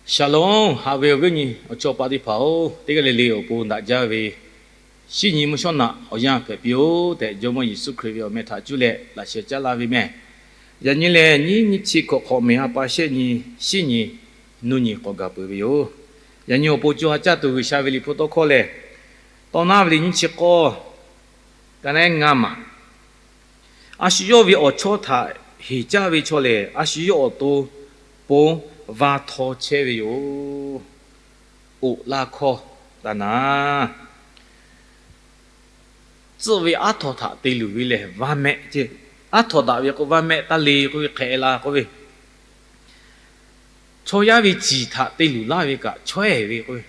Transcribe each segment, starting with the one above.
Shalom, haꞈ ve awˬ viˉ awˬ nyi awˬ chawˇ paˆ teˇ hpaˍ-oˬ, teˇ g'aˇ le le awˬ pon daꞈ jaˇ ve shinˉ nyi mvuhˇ shawˉ naꞈ awˬ yanˇ hpehꞈ piˇ-oˆ tehꞈ, Jawˇmawˇ Yeˍsuˆ Hkriꞈ ve awˬ meh htaꞈ cuˇ leh laꞈ sheh caˉ laˇ ve meh. Yaꞈ nyi lehˬ, nyiˇ nyiˇ chi hkawꞈ hk'awꞈ mehˍ ha pa shehˆ nyi, shinˉ nyi, nuˇ nyi k'awꞈ gaˬ peuˬ ve yoˬ. Yaꞈ nyi awˬ pon co ha caˇ tuˬ G'uiˬsha ve liꞈ hpu tawˇ hkawˇ lehˬ, Tawˇ naˉ ve liꞈ nyiˇ chi k'awˇ, ka naˉ ngaˇ maˬ. A shu yawˇ ve awˬ chawˇ htaꞈ heˍ caˇ ve chaw lehˬ, a shu yawˇ awˬ to pon va htaw chehˇ ve yoˬ. Oꞈ laˇ hkawˇ taˍ naˍ, tcuhˆ ve aˉ htaw htaꞈ te luˬ ve lehˬ, va mehˆ ce. Aˉ htaw daꞈ ve k'o, va mehˆ taˇ le k'oˆ ve hk'e la k'oˆ ve, chaw yaˇ ve ciˬ htaꞈ te luˬ laˇ ve kaꞈ, chawehˬ ve k'o,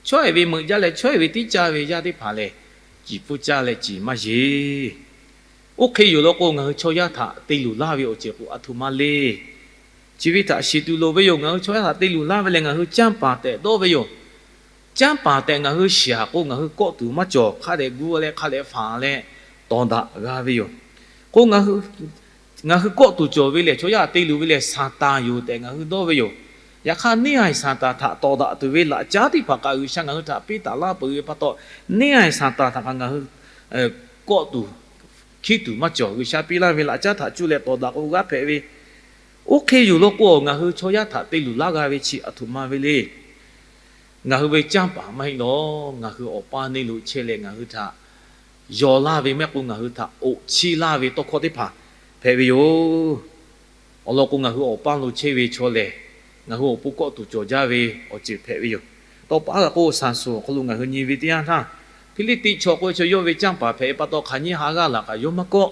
chawehˬ ve meuꞈ jaˇ leh chawehˬ ve tiˉ caˇ ve yaˇ teˇ hpaˍ lehˬ, ciˬ pfuhˇ caˇ leh ciˬ maˇ yeˬ. Oˇ hk'e yoˬ law k'o, ngaˬ hui chaw yaˇ htaꞈ te luˬ laˇ ve awˬ ceuˬ k'o, aˬ htoꞈ ma le. Chi ve htaꞈ shiˍ tuˬ loˍ ve yoˬ. Ngaˬ hui chaw yaˇ htaꞈ te luˬ laˇ ve lehˬ, ngaˬ hui canˇ paˍ tehꞈ dawˇ ve yoˬ. Canˇ paˍ tehꞈ ngaˬ hui shiˍ-aˬ k'o, ngaˬ hui kawˆ tuˬ maˇ cawˬ, hk'a dehꞈ gu leh hk'a dehꞈ faˍ leh tawˍ daꞈ g'a ve yoˬ. K'o, ngaˬ hui kawˆ tuˬ cawˬ ve lehˬ, chaw yaˇ te luˬ ve lehˬ, Saˍtanˍ yoˬ tehꞈ ngaˬ hui dawˇ ve yoˬ. Yaꞈ hk'aˇ, neˇhaiˬ Saˍtanˍ htaꞈ tawˍ daꞈ tuˬ ve laꞈ caˉ teˇ hpaˍ kaꞈ G'uiˬsha ngaˬ hui htaꞈ piˇ taˍ laˇ peuˬ ve pa taw, neˇhaiˬ Saˍtanˍ htaꞈ kaꞈ ngaˬ hui kawˆ tuˬ, hkiˉ tuˬ maˇ cawˬ. G'uiˬsha piˇ laˇ ve laꞈ caˉ htaꞈ cuˇ leh tawˍ daꞈ k'o g'aˇ hpehꞈ ve. Oˇ hk'e yoˬ law k'o, ngaˬ hui chaw yaˇ htaꞈ te luˬ laˇ g'a ve chi aˬ htoꞈ ma ve le. Ngaˬ hui ve canˇ paˍ maˇ heˆ lawˬ. Ngaˬ hui awˬ paˇ neˇ lo chehˇ leh ngaˬ hui htaꞈ yaw laˇ ve mehˆ k'o, ngaˬ hui htaꞈ oꞈ chiˇ laˇ ve tawˇ hkawˇ teˇ hpaˍ hpehꞈ ve yoˬ. Awˬ lawn k'o, ngaˬ hui awˬ paˇ lo chehˇ ve chaw lehˬ, ngaˬ hui awˬ pon kawˆ tuˬ cawˬ jaˇ ve awˬ ceuˬ hpehꞈ ve yoˬ. Tawˇ pa g'a k'o, shaˍ suhˍ awˬ hk'aw lo ngaˬ hui nyi ve teˇ yanˇ htaˇ, Hpiˇliˇtiˆ chaw k'oˆ ve chaw yawˇ ve canˇ paˍ hpehꞈ ve pa taw, hk'aˬ nyiˇ ha g'aˇ laˬ kaꞈ yawˇ maˇ kawˆ.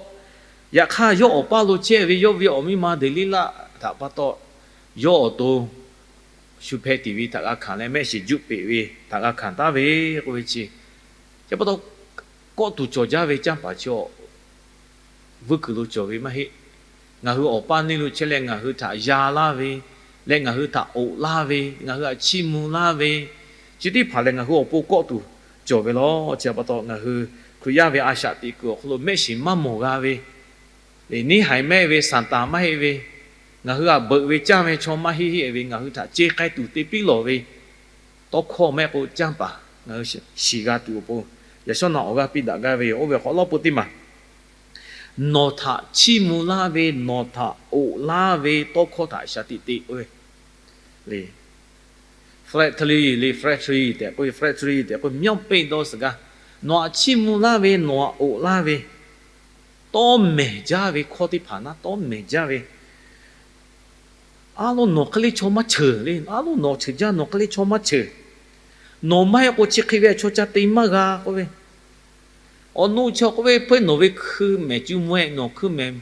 Yaꞈ hk'aˇ, yawˇ awˬ paˇ lo chehˇ ve yawˇ ve awˬ miˇ ma Deˍliˇlaˆ htaꞈ pa taw, yawˇ awˬ to shu hpeh tiˍ ve htaꞈ g'a hkanˍ leh, mehˆ shiˍ juˆ peꞈ ve htaꞈ g'a hkanˍ taˍ ve k'oˆ ve chi, chi pa taw, kawˆ tuˬ cawˬ jaˇ ve canˇ paˍ chi awˬ vuiˇ kuiˬ lo cawˬ ve maˇ heˆ. Ngaˬ hui awˬ paˇ neˇ lo chehˇ leh ngaˬ hui htaꞈ ya laˇ ve, leh ngaˬ hui htaꞈ oꞈ laˇ ve, ngaˬ hui htaꞈ chiˇ mvuh laˇ ve, chi teˇ hpaˍ lehˬ ngaˬ hui awˬ pon kawˆ tuˬ cawˬ ve lawˬ. Chi pa taw, ngaˬ hui Hkriꞈ yaˇ ve a shaꞈ teꞈ kuiˬ awˬ hk'aw lo mehˆ shiˍ maˇ mawˬ g'a ve, neˇhaiˬ mehˆ ve Saˍtanˍ maˇ heˆ ve, ngaˬ hui g'a beuꞈ ve canˇ ve chaw maˇ heˆ heˆ ve, ngaˬ hui htaꞈ ce k'ai tuˬ te piˇ lawˬ ve tawˇ hkawˇ mehˆ k'o, canˇ paˍ ngaˬ hui shiˍ g'a tuˬ awˬ pon, yaꞈ shawˉ naꞈ awˬ g'aˇ piˇ daꞈ gaˇ ve yoˬ. Oˇ ve hk'awꞈ lawˉ pon teˇ maˬ, nawˬ htaꞈ chiˇ mvuh laˇ ve, nawˬ htaꞈ oꞈ laˇ ve tawˇ hkawˇ htaꞈ shaˍ tiꞈ te k'oˆ ve le. Flattery le, flattery tehꞈ k'oˆ ve, flattery tehꞈ k'oˆ ve, myanˇ peˆ dawˇ suhˍ gaˇ. Nawˬ htaꞈ chiˇ mvuh laˇ ve, nawˬ htaꞈ oꞈ laˇ ve, tawˇ mehˍ jaˇ ve hkawˇ teˇ hpaˍ naˉ, tawˇ mehˍ jaˇ ve, aˉ lawˉ nawˬ hk'e le chaw maˇ cheuˬ le. Aˉ lawˉ nawˬ cheuˬ jaˇ, nawˬ hk'e le chaw maˇ cheuˬ. Nawˬ maˇ heˆ k'o, chi hk'e ve chaw ca te maˇ g'a k'oˆ ve, awˬ nu chaw k'oˆ ve, hpeuˇ nawˬ ve hkui mehˍ cuˇ mvuh-e, nawˬ hkui mehˍ,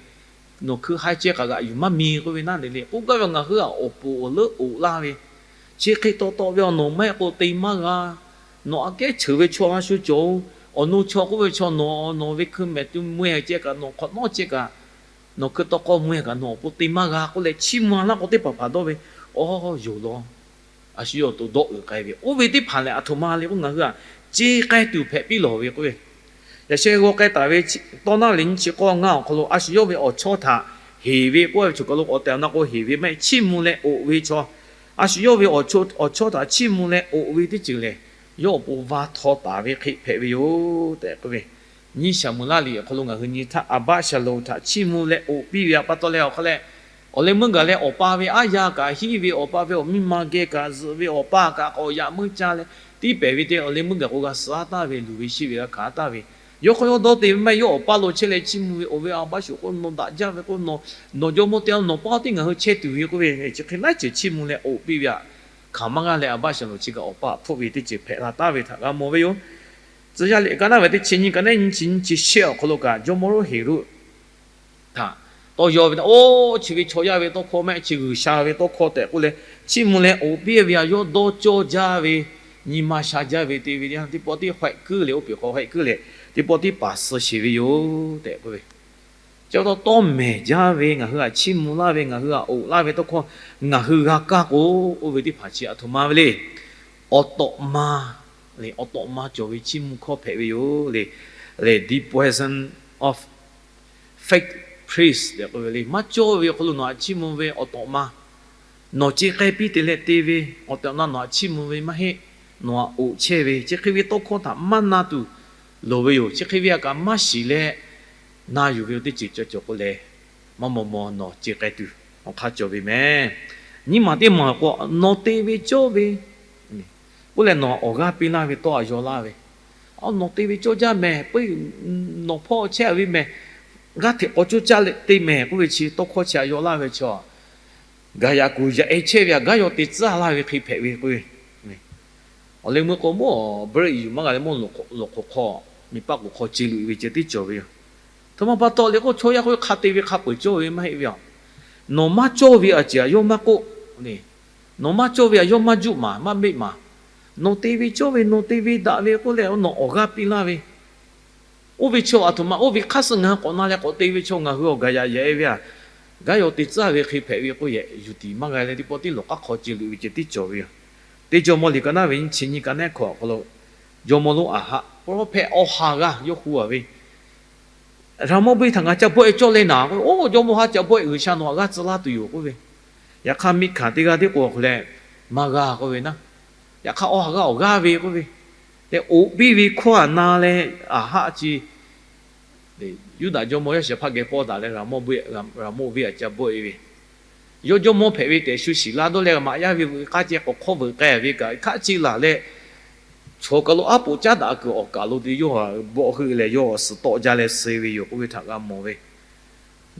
nawˬ hkui haiˉ ceh kaꞈ g'aꞈ yuˬ maˇ mi k'oˆ ve naˉ le le. K'oˆ gaˇ ve, ngaˬ hui-a awˬ poˍ awˬ leuˉ oꞈ laˇ ve, chi hk'e taw taw ve awˬ nawˬ maˇ heˆ k'o te maˇ g'a. Nawˬ aꞈ kehˉ cheuˬ ve chaw a shu cawˬ-oˬ. Awˬ nu chaw k'oˆ ve chaw nawˬ, nawˬ ve hkui mehˍ cuˇ mvuh-e ceh kaꞈ, nawˬ hk'awꞈ nawˉ ceh kaꞈ, nawˬ hkui tawˇ hkawˇ mvuh-e kaꞈ nawˬ awˬ pon te maˇ g'a k'oˆ leh chiˇ mvuh laˇ k'o, teˇ hpaˍ hpaˍ dawˇ ve, awˬ yoˬ law. A shu yawˇ awˬ to dawˇ uiˍ k'ai ve, oˇ ve teˇ hpaˍ lehˬ aˬ htoꞈ ma le k'o, ngaˬ hui-a ce k'ai tuˬ hpehꞈ piˇ lawˬ ve k'oˆ ve, yaꞈ sheh g'aw k'ai taˍ ve Tawˇ naˉ ve liꞈ nyiˇ chi k'awˇ ngaˇ awˬ hk'aw lo, a shu yawˇ ve awˬ chawˇ htaꞈ heˍ ve k'oˆ ve chaw kaˬ lo k'awꞈ tehꞈ na k'o, heˍ ve maˇ heˆ, chiˇ mvuh leh oꞈ ve chaw. A shu yawˇ ve awˬ chawˇ htaꞈ chiˇ mvuh leh oꞈ ve teˇ ceuˬ lehˬ, yawˇ awˬ pon va htaw taˍ ve hk'e hpehꞈ ve yoˬ tehꞈ k'oˆ ve, nyiˇ Saˍmo-eˍlaˆ liꞈ awˬ hk'aw lo ngaˬ hui nyi htaˇ, Aˍbaˆsaˍlonˍ htaꞈ chiˇ mvuh leh oꞈ piˇ ve pa taw leh awˬ hk'a leh, awˬ leh meuˇ gaˬ leh awˬ pa ve aˉ yaˇ kaꞈ, hiˉ ve awˬ pa ve awˬ miˇ ma geh kaꞈ, zuhꞈ ve awˬ pa kaꞈ k'awꞈ yaꞈ meuˇ ca leh, tiˉ pehˍ ve te awˬ leh meuˇ gaˬ k'o g'a suh-a taˍ ve, luˬ ve shiˍ ve g'a hkanˍ-a taˍ ve, yawˇ hk'aw yawˇ dawˇ te ve maˇ heˆ, yawˇ awˬ pa lo chehˇ leh chiˇ mvuh ve, oꞈ ve, Aˍbaˆsaˍlonˍ k'o nawˬ daꞈ jaˇ ve k'o, nawˬ jawˇmawˇ te-a, nawˬ paˇ tiˉ ngaˬ hui chehˇ tuˬ ve k'oˆ ve, chi hk'e laiˉ ceuˬ chiˇ mvuh leh oꞈ piˇ ve htaꞈ hkanˍ maˇ g'a leh, Aˍbaˆsaˍlonˍ chi kaꞈ awˬ pa hpfuhˆ ve teˇ ceuˬ hpehꞈ la taˍ ve htaꞈ g'a mawˬ ve yoˬ. Tcuh yaˇ liꞈ ka naˉ ve teˇ chi nyi, ka naˉ nyi chi nyi chi shehˆ awˬ hk'aw lo kaꞈ, jawˇmawˇ lonˉ Heˍroˆ htaꞈ tawˇ yaw ve, oˇ chi ve chaw yaˇ ve tawˇ hkawˇ mehˆ, chi G'uiˬsha ve tawˇ hkawˇ tehꞈ k'oˆ leh, chiˇ mvuh leh oꞈ piˇ ve, a yawˇ dawˇ cawˇ jaˇ ve, nyi ma sha jaˇ ve te ve, teˇ pawˆ tiˉ hawehˆ kuiˉ leh, oˇ peˬ hk'aw hawehˆ kuiˉ leh, teˇ pawˆ tiˉ paˍ suh sheˍ ve yoˬ tehꞈ k'oˆ ve, chi pa taw tawˇ mehˍ jaˇ ve, ngaˬ hui htaꞈ chiˇ mvuh laˇ ve, ngaˬ hui htaꞈ oꞈ laˇ ve tawˇ hkawˇ ngaˬ hui g'a kaˇ k'o, oˇ ve teˇ hpaˍ chi aˬ htoꞈ ma ve le. Awˬ tawꞈ ma le, awˬ tawꞈ ma cawˬ ve chiˇ mvuh hkawˇ hpehꞈ ve yoˬ le. Le, the poison of fake priest tehꞈ k'oˆ ve le. Maˇ cawˇ ve awˬ hk'aw lo nawˬ htaꞈ chiˇ mvuh ve awˬ tawꞈ ma Nawˬ ce k'ai piˇ te leh te ve awˬ tehˬ awˬ na nawˬ htaꞈ chiˇ mvuh ve maˇ heˆ. Nawˬ htaꞈ oꞈ chehˇ ve chi hk'e ve tawˇ hkawˇ htaꞈ maˇ na tuˬ loˍ ve yoˬ. Chi hk'e ve htaꞈ kaꞈ maˇ shiˍ leh na yuˬ ve awˬ teˇ ceuˬ cawˬ cawˬ k'o lehˬ, maˇ maw maw nawˬ ce k'ai tuˬ awˬ hk'aˇ cawˬ ve meh. Nyiˇ maˬ teˇ maˬ k'o, nawˬ te ve cawˇ ve k'oˆ leh nawˬ awˬ g'aˇ piˇ laˇ ve tawˇ htaꞈ yaw laˇ ve, nawˬ te ve cawˇ jaˇ mehˬ, peuˬ, nawˬ hpawˇ chehˇ ve mehˬ, g'aˇ hteꞈ k'awꞈ coˇ caˇ leh te mehˬ k'oˆ ve chi tawˇ hkawˇ chi htaꞈ yaw laˇ ve chi, gaˬ yaꞈ kuˬ yaꞈ e chehˇ ve htaꞈ gaˇ yaw te tcuhˉ laˇ ve hk'e hpehꞈ ve k'o, awˬ leh meuˇ k'o mawˇ break yuˬ maˇ g'a leh mawˇ loꞈ hk'oꞈ hk'aw miˬ paˆ k'oˍ hk'aw ce luꞈ ve ceh tiˉ cawˬ ve yoˬ. Htoꞈ ma pa taw le k'o, chaw yaˇ k'oˆ ve hk'a te ve hk'a peu-eˬ cawˇ ve maˇ heˆ ve yoˬ. Nawˬ maˇ cawˇ ve a ciˍ htaꞈ yawˇ maˇ k'oˆ, nawˬ maˇ cawˇ ve htaꞈ yawˇ maˇ juˆ maˍ maˇ meˆ maˍ. Nawˬ te ve cawˇ ve, nawˬ te ve daꞈ ve k'oˆ leh nawˬ awˬ g'aˇ piˇ laˇ ve, oˇ ve chaw aˬ htoꞈ ma oˇ ve hk'aˇ suh ngaˬ hui k'awꞈ na leh k'awꞈ te ve chaw ngaˬ hui awˬ gaˬ yaꞈ yaꞈ e ve htaꞈ gaˇ yaw te tcuhˉ ve hk'e hpehꞈ ve k'o, yehˬ yuˬ tiˍ maˇ g'a leh teˇ pawˆ tiˉ lawˬ k'aˉ hk'aw ce luꞈ ve ceh tiˉ cawˬ ve yoˬ. Teˇ Jawˇmawˇ liꞈ ka naˉ ve nyi chi nyiˇ ka naˉ hkawꞈ awˬ hk'aw lo, jawˇmawˇ lonˉ Aˍhaˆ, prophet awˬ ha g'aˇ yawˇ hu a ve, Raˍmawˇ beuˇ htaꞈ ngaˬ ca bawˆ e cawˇ leh naˍ k'oˆ ve, oˇ jawˇmawˇ ha ca bawˆ e G'uiˬsha nawˬ htaꞈ g'aˇ tcuh laˇ tuˬ yoˬ k'oˆ ve. Yaꞈ hk'aˇ miˬ hkanˍ teˇ g'aˇ tiˉ k'o awˬ hk'aw leh, maˇ g'a k'oˆ ve naˉ. Yaꞈ hk'aˇ awˬ ha g'aˇ awˬ g'aˇ ve k'oˆ ve, leh oꞈ piˇ ve hkawˇ htaꞈ na leh Aˍhaˆ chi Yuˇdaꞈ jawˇmawˇ yaˇ shehˍ hpaˇ geh pawˇ daꞈ leh Raˍmawˇ beuˇ, Raˍmawˇ venˇ htaꞈ ca bawˆ e ve, yawˇ jawˇmawˇ hpehꞈ ve tehꞈ shu shiˍ la dawˇ leh maꞈ yaˇ ve veuꞈ k'aˇ ceh k'awꞈ hk'awˇ veuꞈ k'ai ve kaꞈ hk'aˆ ce laˬ leh, chaw kaˬ lo aˉ poꞈ caˉ daꞈ kuiˬ awˬ kaˬ lo te yawˇ bawˆ heuˆ leh yawˇ awˬ suhˍ tawˆ jaˇ leh suh ve yoˬ k'oˆ ve htaꞈ g'a mawˬ ve.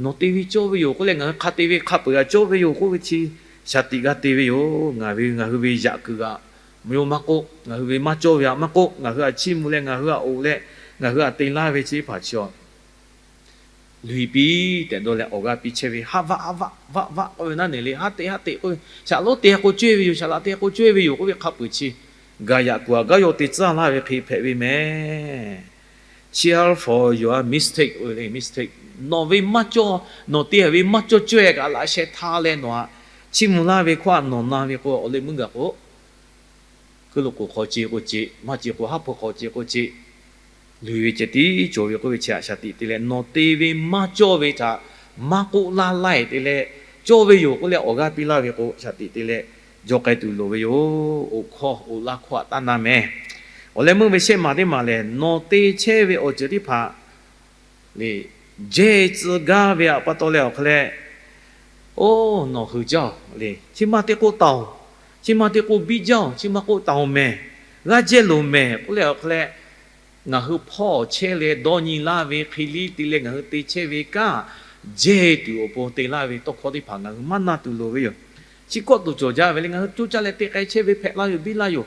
Nawˬ te ve cawˇ ve yoˬ k'oˆ leh ngaˬ hui hk'a te ve hk'a peu-eˬ g'a cawˇ ve yoˬ k'oˆ ve chi shaˍ tiꞈ g'a te ve yoˬ. Ngaˬ ve, ngaˬ hui ve yaꞈ kuiˬ g'aꞈ maˇ maˇ k'oˆ, ngaˬ hui ve maˇ cawˇ ve htaꞈ maˇ k'oˆ, ngaˬ hui htaꞈ chiˇ mvuh leh ngaˬ hui htaꞈ oꞈ leh ngaˬ hui htaꞈ te laˇ ve chi teˇ hpaˍ chi a luˬ piˇ tehꞈ dawˇ leh awˬ g'aˇ piˇ chehˇ ve, haˆ vaˆ haˆ vaˆ vaˆ vaˆ k'oˆ ve naˉ neˬ le, haˉ teꞈ haˉ teꞈ k'oˆ ve, shaˍ lonˉ te k'o cawˇ ve yoˬ, shaˍ laꞈ te k'o cawˇ ve yoˬ k'oˆ ve hk'a peu-eˬ chi gaˬ yaꞈ kuˬ htaꞈ gaˇ yaw te tcuhˉ laˇ ve hk'e hpehꞈ ve meh. Cheer for your mistake, mistake. Nawˬ ve maˇ cawˇ, nawˬ te ve maˇ cawˇ caweh kaꞈ laꞈ sheh htaˇ leh nawˬ htaꞈ chiˇ mvuh laˇ ve hkawˇ htaꞈ nawˬ na ve k'o, awˬ leh meuˇ gaˬ k'o, kuiˇ lo k'oˍ hk'aw ce k'o ce, maˇ ce k'o haˉ hpu hk'aw ce k'o ce, luˬ ve ceh tiˉ cawˬ ve k'oˆ ve chi htaꞈ shaˍ tiꞈ te leh nawˬ te ve maˇ cawˇ ve htaꞈ maˇ k'oˆ laˇ laiˇ te leh, cawˇ ve yoˬ k'oˆ leh awˬ g'aˇ piˇ laˇ ve k'o shaˍ tiꞈ te leh jaw k'ai tuˬ loˍ ve yoˬ. Oꞈ hkawˇ oꞈ laˇ hkawˇ htaꞈ taˇ na meh. Awˬ leh meuˇ ve shehˆ maˬ teˇ maˬ lehˬ, nawˬ te chehˇ ve awˬ ceuˬ teˇ hpaˍ le, jehˇ tcuh gaˇ ve htaꞈ pa taw leh awˬ hk'aw leh, oˇ nawˬ hui jaˇ-oˬ le, chi ma te k'oˆ taˍ-oˬ, chi ma te k'oˆ biˇ jaˇ-oˬ, chi ma k'oˆ taˍ-oˬ mehˬ, g'aˇ jehˇ loˍ mehˬ k'oˆ leh awˬ hk'aw leh, ngaˬ hui hpawˇ chehˇ leh dawˇ nyi laˇ ve hk'e liˇ te leh ngaˬ hui te chehˇ ve kanˉ jehˇ tuˬ awˬ pon te laˇ ve tawˇ hkawˇ teˇ hpaˍ ngaˬ hui maˇ na tuˬ loˍ ve yoˬ. Chi kawˆ tuˬ cawˬ jaˇ ve le, ngaˬ hui coˇ caˇ leh te k'ai chehˇ ve hpehꞈ laˇ yoˬ, biˇ laˇ yoˬ.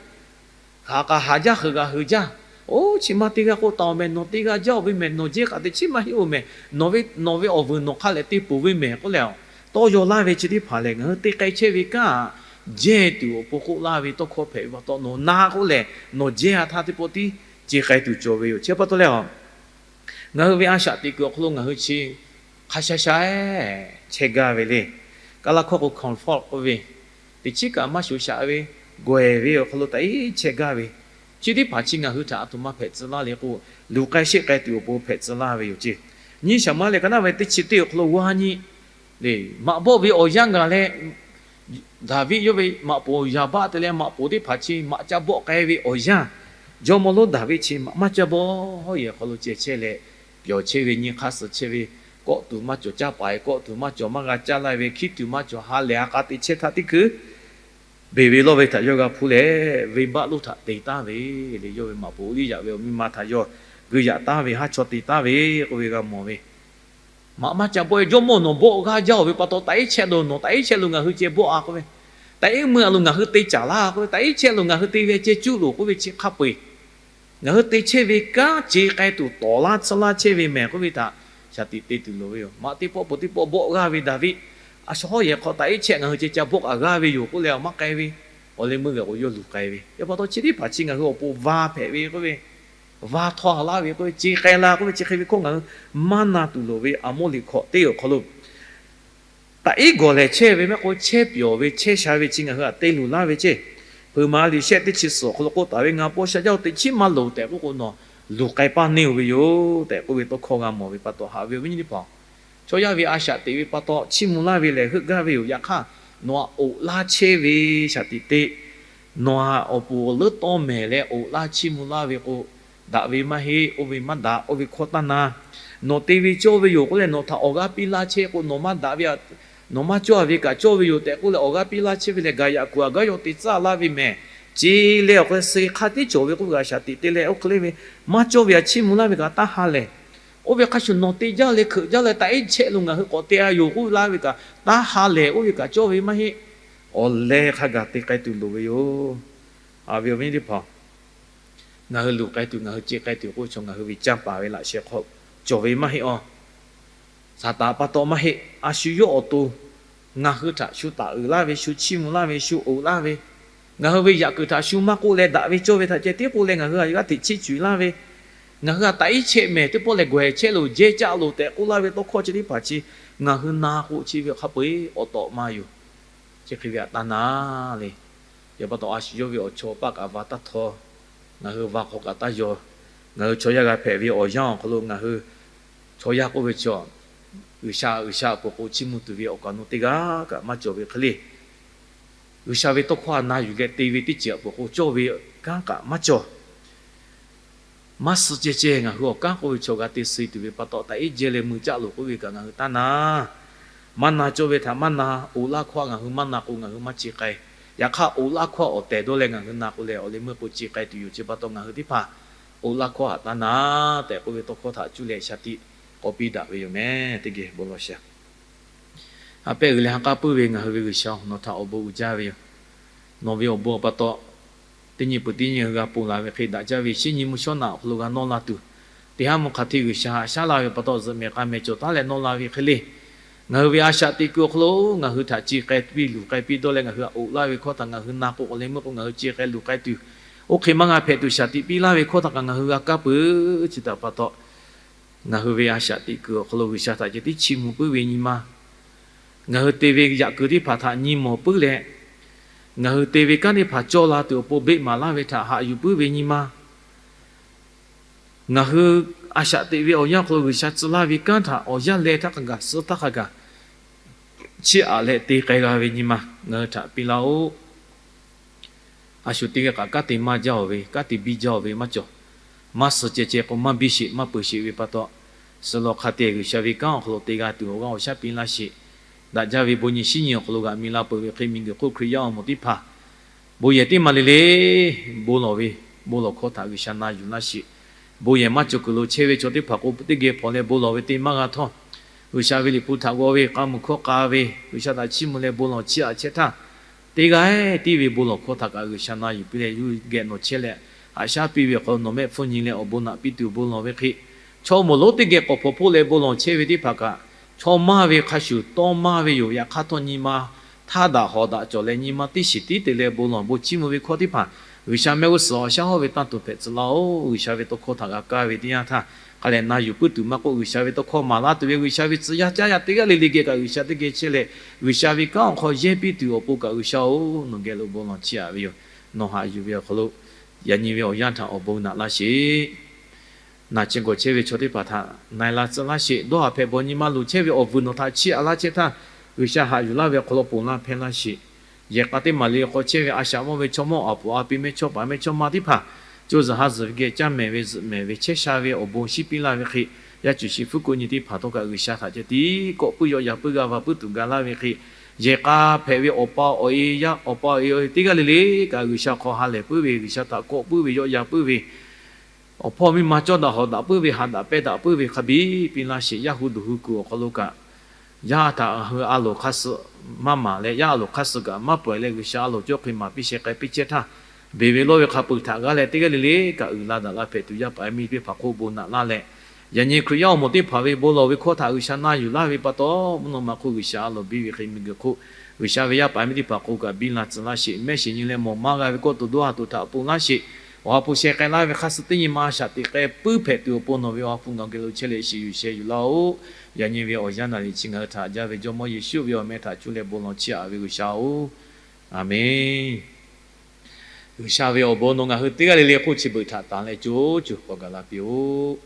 Hk'aˬ kaꞈ haˍ jaˇ heuˬ g'a hui jaˇ. Oˇ chi ma te g'a k'oˆ taˍ-oˬ mehˬ, nawˬ te g'a jaˇ-oˬ ve mehˬ, nawˬ jehˇ k'aꞈ te chiˉ maˇ heˆ-oˬ mehˬ, nawˬ ve, nawˬ ve awˬ vuiˬ nawˬ hk'a lehˬ te peuˬ ve mehˬ k'oˆ leh, tawˇ yaw laˇ ve chi teˇ hpaˍ lehˬ ngaˬ hui te k'ai chehˇ ve kanˉ jehˇ tuˬ awˬ pon k'oˆ laˇ ve tawˇ hkawˇ hpehꞈ ve pa taw nawˬ na k'oˆ lehˬ, nawˬ jehˇ a htaˇ teˇ pawˆ tiˉ ce k'ai tuˬ cawˬ ve yoˬ. Chi pa taw leh a ngaˬ hui ve a shaꞈ teꞈ kuiˬ awˬ hk'aw lo ngaˬ hui chi hk'a sha sha chehˇ gaˇ ve le. Kaˇ laˇ hkawˇ k'o comfort k'oˆ ve, teꞈ chiˉ kaꞈ maˇ shoˍ shaꞈ ve, gawˬ ehˍ ve awˬ hk'aw lo taꞈ iˉ chehˇ gaˇ ve, chi teˇ hpaˍ chi ngaˬ hui htaꞈ aˬ htoꞈ ma hpehꞈ tcuh laˇ le k'o, luˬ k'ai sheˆ k'ai tuˬ awˬ pon hpehꞈ tcuh laˇ ve yoˬ ceˇ. Nyiˇ Saˍmuˍeˍlaˆ kaˇ naˉ ve teˇ chi teˇ awˬ hk'aw lo g'aˇ nyi le, maꞈ bawˆ ve awˬ yanˇ gaˬ leh Daˍviˆ yawˇ ve maꞈ poˍ Yaˍbaˆ te leh maꞈ poˍ teˇ hpaˍ chi maꞈ ca bawˆ k'ai ve awˬ yanˇ, jawˇmawˇ lonˉ Daˍviˆ chi maꞈ maˇ ca bawˆ hawˉ yehˬ hk'aw lo ceh chehˇ leh, pyawˬ chehˇ ve nyi hk'aˇ suh chehˇ ve, kawˆ tuˬ maˇ cawˬ caˇ paˍ e, kawˆ tuˬ maˇ cawˬ maˇ g'a caˇ laˇ ve, hkiˉ tuˬ maˇ cawˬ ha lehˬ ha k'a te chehˇ htaˇ teˇ hkui beˬ ve lawˇ ve htaꞈ yawˇ g'a hpuˇ leh, venˇbaˆ lonˉ htaꞈ te taˍ ve le. Yawˇ ve maꞈ poˍ Uˇliˇyaꞈ ve awˬ miˇ ma htaꞈ yawˇ geu yaꞈ taˍ ve, haˉ chaw te taˍ ve k'oˆ ve g'a mawˬ ve. Maꞈ maˇ ca bawˆ e, jawˇmawˇ nawˬ bawˆ g'aˇ jaˇ-oˬ ve pa taw, taꞈ iˉ chehˇ lo nawˬ taꞈ iˉ chehˇ lo ngaˬ hui ceh bawˆ a k'oˆ ve, taꞈ iˉ mui a lo ngaˬ hui te caˍ laˇ k'oˆ ve, taꞈ iˉ chehˇ lo ngaˬ hui te ve ceh cuˇ loˬ k'oˆ ve chi hk'a peu-eˬ ngaˬ hui te chehˇ ve kanˉ ce k'ai tuˬ tawˍ laˇ tsuhˇ laˇ chehˇ ve mehˬ k'oˆ ve htaꞈ shaˍ tiꞈ te tuˬ loˍ ve yoˬ. Maꞈ teˇ pawˆ peuˬ teˇ pawˆ bawˆ g'aˇ ve Daˍviˆ, a shu hawˉ yehˬ hk'aw taꞈ iˉ chehˇ ngaˬ hui ceh ca bawˆ kaꞈ g'aˇ ve yoˬ k'oˆ leh awˬ maˇ k'ai ve, awˬ leh meuˇ g'aˬ k'o yawˇ luˬ k'ai ve. Yaꞈ pa taw chi teˇ hpaˍ chi ngaˬ hui awˬ pon va hpehꞈ ve k'oˆ ve, va htawˇ ha laˇ ve k'oˆ ve, ce k'ai la k'oˆ ve chi hk'e ve hkawˇ ngaˬ hui maˇ na tuˬ loˍ ve. Aˍmoˇliꞈ hkawꞈ teˇ awˬ hk'aw lo taꞈ iˉ gawˬ lehˬ chehˇ ve mehˆ k'o, chehˇ pyawˬ ve chehˇ sha ve chi ngaˬ hui htaꞈ te luˬ laˇ ve ceˇ. Hpeuꞈ maˍ liꞈ shehˆ teˇ chi suhˍ awˬ hk'aw lo k'oˆ taˍ ve, Ngaˬ paw sha jaˇ-oˬ, teꞈ chiˉ maˇ loˍ tehꞈ k'oˆ k'o, nawˬ luˬ k'ai paˇ neˇ-oˬ ve yoˬ tehꞈ k'oˆ ve tawˇ hkawˇ g'a mawˬ ve pa taw, haꞈ ve awˬ viˉ nyi teˇ hpaˍ, chaw yaˇ ve a shaꞈ teꞈ ve pa taw chiˇ mvuh laˇ ve lehˬ heuˆ gaˇ ve yoˬ. Yaꞈ hk'aˇ, Nawˬ htaꞈ oꞈ laˇ chehˇ ve shaˍ tiꞈ teˇ, nawˬ htaꞈ awˬ puˍ awˬ leuˉ tawˇ mehˍ leh oꞈ laˇ chiˇ mvuh laˇ ve k'o, daꞈ ve maˇ heˆ. Oˇ ve maˇ daꞈ. Oˇ ve hkawˇ taˇ na. Nawˬ te ve cawˇ ve yoˬ k'oˆ leh nawˬ htaꞈ awˬ g'aˇ piˇ laˇ chehˇ k'o, nawˬ maˇ daꞈ ve, nawˬ maˇ cawˇ ve kaꞈ cawˇ ve yoˬ tehꞈ k'oˆ leh awˬ g'aˇ piˇ laˇ chehˇ ve lehˬ, gaˬ yaꞈ kuˬ aꞈ gaˉ yaw te tcuhˉ laˇ ve mehˍ. Ce leh awˬ hk'e suh hk'a tiˉ cawˬ ve k'oˆ ve kaꞈ shaˍ tiꞈ te leh oˇ hk'e le ve, maˇ cawˇ ve aꞈ chiˇ mvuh laˇ ve kaꞈ taˇ ha lehˬ. Oˇ ve hk'a shuˍ nawˬ te jaˇ leh hkeuꞈ jaˇ leh taꞈ iˉ chehˇ lo ngaˬ hui k'awꞈ te a yoˬ k'oˆ laˇ ve kaꞈ taˇ ha lehˬ. Oˇ ve kaꞈ cawˇ ve maˇ heˆ. Awˬ leh hk'a gaˬ te k'ai tuˬ loˍ ve yoˬ. Awˬ viˉ awˬ nyi teˇ hpaˍ, ngaˬ hui luˬ k'ai tuˬ, ngaˬ hui ce k'ai tuˬ k'oˆ chaw ngaˬ hui ve canˇ paˍ ve laꞈ sheh hk'aw cawˬ ve maˇ heˆ a. Saˍtanˍ pa taw maˇ heˆ. A shu yawˇ awˬ to ngaˬ hui htaꞈ shu taˍ uiˍ laˇ ve, shu chiˇ mvuh laˇ ve, shu oꞈ laˇ ve, ngaˬ hui ve yaꞈ kuiˬ htaꞈ shu maˇ k'oˆ leh daꞈ ve cawˇ ve htaꞈ ceh tiˉ k'oˆ leh ngaˬ hui a g'aˇ hteꞈ chiˇ cuˬ laˇ ve, ngaˬ hui a taꞈ iˉ chehˇ mehˍ teˇ pawˆ leh gawehˬ chehˇ loˬ, jehˇ caˆ loˬ tehꞈ k'oˆ laˇ ve tawˇ hkawˇ chi teˇ hpaˍ chi ngaˬ hui na k'o chi ve hk'a peu-eˬ awˬ tawꞈ ma yoˬ. Chi hk'e ve htaꞈ taˇ na le. Yaꞈ pa taw a shu yawˇ ve awˬ chawˇ paˆ kaꞈ va taˇ htawˇ, ngaˬ hui va hk'aw kaꞈ taˇ yaw. Ngaˬ hui chaw yaˇ g'a hpehꞈ ve awˬ yanˇ awˬ hk'aw lo ngaˬ hui chaw yaˇ k'oˆ ve chaw, G'uiˬsha G'uiˬsha awˬ pon k'o chiˇ mvuh tuˬ ve awˬ kaˍ awˬ nu teˇ g'aˇ kaꞈ maˇ cawˬ ve hk'e le. G'uiˬsha ve tawˇ hkawˇ htaꞈ na yuˬ leh te ve teˇ ceuˬ awˬ pon k'o cawˇ ve kanˉ kaꞈ maˇ cawˬ. Maˇ suh ceh ceh ngaˬ hui awˬ kanˉ k'oˆ ve chaw g'a te suh tuˬ ve pa taw, taꞈ iˉ jehˇ leh mui caˆ loˬ k'oˆ ve kaꞈ ngaˬ hui taˇ na. Maˇ na cawˇ ve htaꞈ maˇ na. Oꞈ laˇ hkawˇ htaꞈ ngaˬ hui maˇ na k'o ngaˬ hui maˇ ce k'ai. Yaꞈ hk'aˇ oꞈ laˇ hkawˇ htaꞈ awˬ tehˬ dawˇ leh ngaˬ hui na k'o leh awˬ leh meuˇ k'o ce k'ai tuˬ yoˬ. Chi pa taw ngaˬ hui teˇ hpaˍ oꞈ laˇ hkawˇ htaꞈ taˇ na tehꞈ k'oˆ ve tawˇ hkawˇ htaꞈ cuˇ leh shaˍ tiꞈ k'awꞈ piˇ daꞈ ve yoˬ mehˍ. Teˇ geh bon lawˬ shaˍ. Ha pehˇ g'uiˬ leh ha k'aˉ puiˉ ve ngaˬ hui ve G'uiˬsha, nawˬ htaꞈ awˬ bon uiˍ jaˇ ve yoˬ. Nawˬ ve awˬ bon pa taw, teˇ nyi peuˬ teˇ nyi ngaˬ hui g'a ponˬ la ve hk'e, daꞈ jaˇ ve shinˉ nyi mvuhˇ shawˉ naꞈ awˬ hk'aw lo g'a nawˇ la tuˬ, teˇ haˉ mvuhˇ hk'a hteˇ G'uiˬsha haꞈ shaˉ laˇ ve pa taw, zuhꞈ mehˍ k'a mehˍ cawˬ taˉ leh nawˇ la ve hk'e le. Ngaˬ hui ve a shaꞈ teꞈ kuiˬ awˬ hk'aw lo ngaˬ hui htaꞈ ce k'ai piˇ luˬ k'ai piˇ dawˇ leh ngaˬ hui htaꞈ oꞈ laˇ ve hkawˇ htaꞈ ngaˬ hui na k'o, awˬ leh meuˇ k'o ngaˬ hui ce k'ai luˬ k'ai tuˬ, oˇ hk'e maˇ g'a hpehꞈ tuˬ shaˍ tiꞈ piˇ laˇ ve hkawˇ htaꞈ kaꞈ ngaˬ hui g'a kaˇ peuˬ. Chi htaꞈ pa taw, ngaˬ hui ve a shaꞈ teꞈ kuiˬ awˬ hk'aw lo G'uiˬsha htaꞈ ceh tiˉ chiˇ mvuh puiˉ ve nyi ma, ngaˬ hui te ve yaꞈ kuiˬ teˇ hpaˍ htaꞈ nyi mawˬ puiˉ leh, ngaˬ hui te ve kanˉ teˇ hpaˍ cawˇ la tuˬ awˬ pon beˆ maˍ laˇ ve htaꞈ haꞈ yuˬ puiˉ ve nyi ma, ngaˬ hui a shaꞈ teꞈ ve awˬ yanˇ hk'aw lo G'uiˬsha tcuh laˇ ve kanˉ htaꞈ awˬ yanˇ leh htaˇ hk'a gaˬ suh htaˇ hk'a gaˬ chiˇ aꞈ leh te k'ai g'a ve nyi ma ngaˬ hui htaꞈ piˇ laˇ-oˆ. A shu teˇ g'aˇ kaꞈ kanˉ te maˇ jaˇ-oˬ ve, kanˉ te biˇ jaˇ-oˬ ve maˇ cawˬ. Maˇ suh ceh ceh k'o maˇ biˇ sheˍ maˇ peuˬ sheˍ ve pa taw, suh lawˬ hk'a te G'uiˬsha ve kanˉ awˬ hk'aw lo te g'a tuˬ awˬ g'aˇ awˬ shaˉ piˇ laˇ sheˍ. Daꞈ jaˇ ve bon nyi shinˉ nyi awˬ hk'aw lo g'aꞈ mi la peuˬ ve hk'e, miˬguiˬ hk'oˆ Hkriꞈ yaˇ awˬ moˍ teˇ hpaˍ bon yehˬ teˇ maˬ le le bon lawˬ ve, bon lawˬ hkawˇ htaꞈ G'uiˬsha na yuˬ laˇ sheˍ. Bon yehˬ maˇ cawˬ kuiˬ lo chehˇ ve chaw teˇ hpaˍ k'o teˇ geh hpawnˬ leh bon lawˬ ve te maˇ g'a htawˇ, G'uiˬsha ve liꞈ hpu htaꞈ g'aw ve, k'a muiˬ hkawˇ k'a ve, G'uiˬsha htaꞈ chiˇ mvuh leh bon lawˬ chiˇ aꞈ chehˇ htaˇ, teˇ g'aˇ tiˉ ve bon lawˬ hkawˇ htaꞈ kaꞈ G'uiˬsha na yuˬ piˇ leh yuˇ geh nawˬ chehˇ leh, haꞈ shaˉ piˇ ve awˬ hk'aw lo nawˬ mehˆ hpfuhˇ nyi leh awˬ bon naꞈ piˇ tuˬ bon lawˬ ve hk'e, chaw moˍ lonˉ teˇ geh k'awꞈ hpawnˬ hpoˆ leh bon lawˬ chehˇ ve teˇ hpaˍ kaꞈ, chaw maˇ ve hk'a shuˍ tawˇ maˇ ve yoˬ. Yaꞈ hk'aˇ htawˇ nyi ma htaˇ daꞈ hawˍ daꞈ cawˬ leh nyi ma teˇ shiˍ tiˉ te leh bon lawˬ bon chiˇ mvuh ve hkawˇ teˇ hpaˍ G'uiˬsha mehˆ g'uˇ suhˍ awˬ shaˉ hawˉ ve tanˇ tuˬ hpehꞈ tcuh laˇ-oˆ. G'uiˬsha ve tawˇ hkawˇ htaꞈ g'a kaˇ ve teˇ yanˇ htaˇ, hk'a lehˬ na yuˬ puiˉ tuˬ maˇ k'oˆ, G'uiˬsha ve tawˇ hkawˇ maˍ laˇ tuˬ ve G'uiˬsha ve tcuh yaˇ caˇ yaˇ teˇ g'aˇ le le geh kaꞈ G'uiˬsha teˇ geh chehˇ leh, G'uiˬsha ve kanˉ awˬ hk'aw yehˇ piˇ tuˬ awˬ pon kaꞈ G'uiˬsha-oˬ, nawˬ geh lo bon lawˬ chiˇ aꞈ ve yoˬ. Nawˬ haꞈ yuˬ ve awˬ hk'aw lo yaꞈ nyi ve awˬ yanˇ htaꞈ awˬ bon naꞈ laˇ sheˍ. Naˬ chi gawˬ chehˇ ve chaw teˇ hpaˍ htaꞈ na e la tcuh laˇ sheˍ. Dawˇ haˍ hpehꞈ bawˬ nyi ma luˬ chehˇ ve awˬ vuiˬ nawˬ htaꞈ chiˇ aꞈ laˇ chehˇ htaˇ, G'uiˬsha haꞈ yuˬ laˇ ve awˬ hk'aw lo ponˬ laˇ hpehˇ laˇ sheˍ. Yehˬ k'a teˇ maˬ le hk'aw chehˇ ve a shaꞈ mawˇ ve chaw mawˇ, a puˍ a pi mehˇchawˇpaˍ mehˇchawˇma teˇ hpaˍ co zuhˬ ha zuhˬ ve geh caˇ mehˍ ve zuhꞈ mehˍ ve chehˇ sha ve awˬ bon shinˉ piˇ laˇ ve hk'e, yaˇ cuˬ shi fuˉ kuˆ nyi teˇ hpaˍ htawˇ kaꞈ G'uiˬsha htaꞈ ceh tiˉ kawˆ puiˉ yawˆ yan puiˉ g'a va puiˉ tuˬ ga laˇ ve hk'e, yehˬ k'a hpehꞈ ve awˬ pa awˬ e yaˇ, awˬ pa awˬ e teˇ g'aˇ le le kaꞈ G'uiˬsha hk'aw ha lehˬ puiˉ ve, G'uiˬsha htaꞈ kawˆ puiˉ ve yawˆ yan puiˉ ve, awˬ hpawˇ miˇ ma cawˇ daꞈ hawˍ daꞈ puiˉ ve, haꞈ daꞈ pehnˇ daꞈ puiˉ ve hk'a biˇ piˇ laˇ sheˍ. Yaˇ hu duˬ hu kuiˬ awˬ hk'aw lo kaꞈ, yaˇ htaꞈ ngaˬ hui a loˍ hk'aˇ suh maˇ maˍ leh, yaˇ a loˍ hk'aˇ suh kaꞈ maˇ pawehˬ leh, G'uiˬsha a loˍ cawˇ hk'e maˍ piˇ sheh k'ai piˇ chehˇ htaˇ, beˬ ve lawˇ ve hk'a peu-eˬ htaꞈ g'a leh teˇ g'aˇ le le kaꞈ uiˍ la daꞈ la hpehꞈ tuˬ yaˇ paˍ miˇ teˇ hpaˍ hk'oˆ bon naꞈ laˇ leh, yaꞈ nyi Hkriꞈ yaˇ awˬ moˍ teˇ hpaˍ ve bon lawˬ ve hkawˇ htaꞈ G'uiˬsha na yuˬ laˇ ve pa taw, mvuhˇ naw ma hk'oˆ G'uiˬsha a loˍ biˇ ve hk'e miˬguiˬ hk'oˆ G'uiˬsha ve yaˇ paˍ miˇ teˇ hpaˍ hk'oˆ kaꞈ biˇ la tcuh laˇ sheˍ. Mehˆ shiˍ nyi leh mawˬ maˇ g'a ve kawˇ tuˬ dawˇ ha tuˬ htaꞈ ponˬ laˇ sheˍ. Awˬ ha hpu sheh k'ai laˇ ve hk'aˇ suh teˇ nyi ma a shaꞈ teꞈ k'ai puiˉ hpehꞈ tuˬ awˬ pon nawˬ ve awˬ ha hpu ngaˬ geh lo chehˇ leh shiˍ yuˬ sheh yuˬ laˇ-oˆ. Yaꞈ nyi ve awˬ yanˇ naˍ riˍ chi ngaˬ hui htaꞈ jaˇ ve Jawˇmawˇ Yeˍsuˆ ve awˬ meh htaꞈ cuˇ leh bon lawˬ chiˇ aꞈ ve G'uiˬsha-oˬ, Aˍmenˇ. G'uiˬsha ve awˬ bon nawˬ ngaˬ hui teˇ g'aˇ le le hk'oˆ chi beuꞈ htaꞈ tanˍ leh co cuˬ k'awꞈ gaˬ la piˇ-oˆ.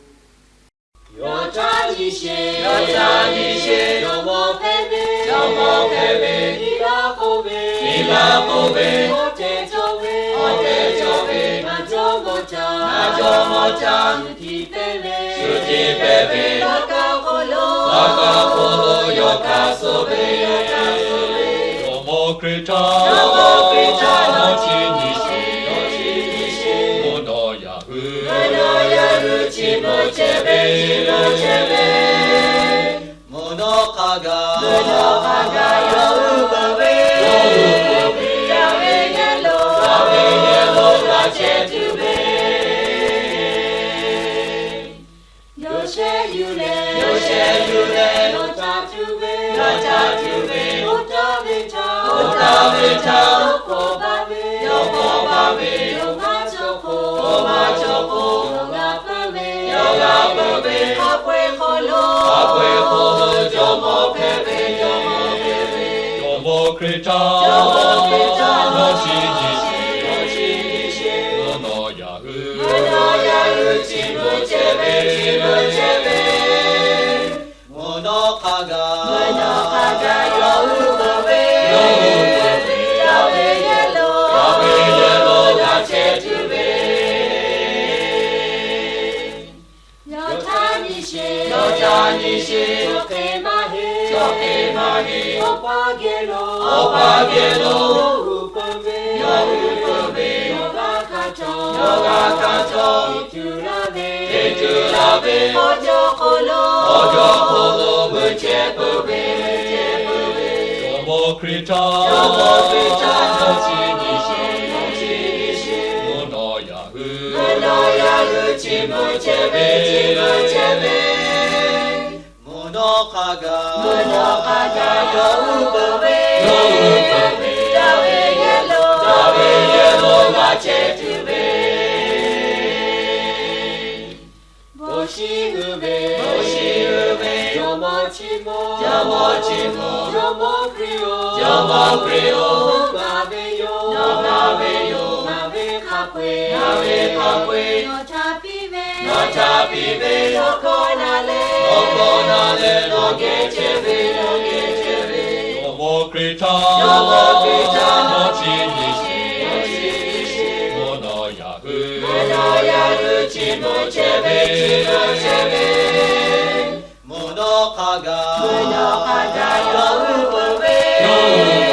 Yawˇ htaꞈ nyi sheˍ, yawˇ htaꞈ nyi sheˍ. Jawˇmawˇ hpehꞈ ve, jawˇmawˇ hpehꞈ ve. Iˉ laˇ k'oˆ ve, iˉ laˇ k'oˆ ve. Awˬ tehˬ cawˬ ve, awˬ tehˬ cawˬ ve. Ngaˬ jawˇmawˇ htaꞈ, ngaˬ jawˇmawˇ htaꞈ. Shu tiꞈ hpehꞈ ve, shu tiꞈ hpehꞈ ve. Laꞈ ka hk'oˆ lo, laꞈ ka hk'oˆ lo yawˇ hk'aˇ suh ve, yawˇ hk'aˇ suh ve. Jawˇmawˇ Hkriꞈ htaꞈ, jawˇmawˇ Hkriꞈ htaꞈ nawˬ chi nyi sheˍ, nawˬ chi nyi sheˍ. Mvuhˇ naw yaꞈ hui, mvuhˇ naw yaꞈ hui chi beuꞈ chehˇ ve, chi beuꞈ chehˇ ve. Mvuhˇ naw hk'a gaˬ, mvuhˇ naw hk'a gaˬ yawˇ hui peuˬ ve, yawˇ hui peuˬ ve. Daꞈ ve yehˬ lo, daꞈ ve yehˬ lo g'a chehˇ tuˬ ve. Yawˇ shehˆ yuˬ leh, yawˇ shehˆ yuˬ leh, yawˇ caˇ tuˬ ve, yawˇ caˇ tuˬ ve. Oˇ htaˇ ve htaꞈ, oˇ htaˇ ve htaꞈ. Yawˇ k'awꞈ baˬ ve, yawˇ k'awꞈ baˬ ve. Yawˇ maˇ cawˬ hk'oˆ, yawˇ maˇ cawˬ hk'oˆ. Yawˇ g'a peuˬ ve, yawˇ g'a peuˬ ve. Hk'a peu-eˬ hk'aw lo, hk'a peu-eˬ hk'aw lo jawˇmawˇ hpehꞈ ve, jawˇmawˇ hpehꞈ ve. Jawˇmawˇ Hkriꞈ htaꞈ, jawˇmawˇ Hkriꞈ htaꞈ nawˬ chi nyi sheˍ, nawˬ chi nyi sheˍ. Mvuhˇ naw yaꞈ hui, mvuhˇ naw yaꞈ hui chi beuꞈ chehˇ ve, chi beuꞈ chehˇ ve. Mvuhˇ naw hk'a gaˬ, mvuhˇ naw hk'a gaˬ yawˇ hui peuˬ ve, yawˇ hui peuˬ ve. Daꞈ ve yehˬ lo, daꞈ ve yehˬ lo g'a chehˇ tuˬ ve. Yawˇ htaꞈ nyi sheˍ, yawˇ htaꞈ nyi sheˍ. Chaw hk'e maˇ heˆ, chaw hk'e maˇ heˆ. Awˬ pa geh lo, awˬ pa geh lo yawˇ hui peuˬ ve, yawˇ hui peuˬ ve. Yawˇ g'a hkanˍ htawˇ, yawˇ g'a hkanˍ htawˇ, teˇ ceuˬ laˇ ve, teˇ ceuˬ laˇ ve. Awˬ jaw hk'aw lo, awˬ jaw hk'aw lo mui chehˇ peuˬ ve, mui chehˇ peuˬ ve. Jawˇmawˇ Hkriꞈ htaꞈ, jawˇmawˇ Hkriꞈ htaꞈ nawˬ chi nyi sheˍ, nawˬ chi nyi sheˍ. Mvuhˇ naw yaꞈ hui, mvuhˇ naw yaꞈ hui chi beuꞈ chehˇ ve, chi beuꞈ chehˇ ve. Mvuhˇ naw hk'a gaˬ, mvuhˇ naw hk'a gaˬ yawˇ hui peuˬ ve, yawˇ hui peuˬ ve. Daꞈ ve yehˬ lo, daꞈ ve yehˬ lo g'a chehˇ tuˬ ve. Bon shiˍ uiˍ ve, bon shiˍ uiˍ ve. Jawˇmawˇ chi mawˇ, jawˇmawˇ chi mawˇ. Jawˇmawˇ Hkriꞈ-oˬ, jawˇmawˇ Hkriꞈ-oˬ. Nawˬ ngaˬ ve yoˬ, nawˬ ngaˬ ve yoˬ. Ngaˬ ve hk'a peu-eˬ, ngaˬ ve hk'a peu-eˬ. Nawˬ htaꞈ piˇ ve, nawˬ htaꞈ piˇ ve. Nawˬ hkawˇ na leh, nawˬ hkawˇ na leh. Nawˬ geh chehˇ ve, nawˬ geh chehˇ ve. Jawˇmawˇ Hkriꞈ htaꞈ, jawˇmawˇ Hkriꞈ htaꞈ nawˬ chi nyi sheˍ, nawˬ chi nyi sheˍ. Mvuhˇ naw yaꞈ hui, mvuhˇ naw yaꞈ hui chi beuꞈ chehˇ ve, chi beuꞈ chehˇ ve. Mvuhˇ naw hk'a gaˬ, mvuhˇ naw hk'a gaˬ yawˇ hui peuˬ ve, yawˇ hui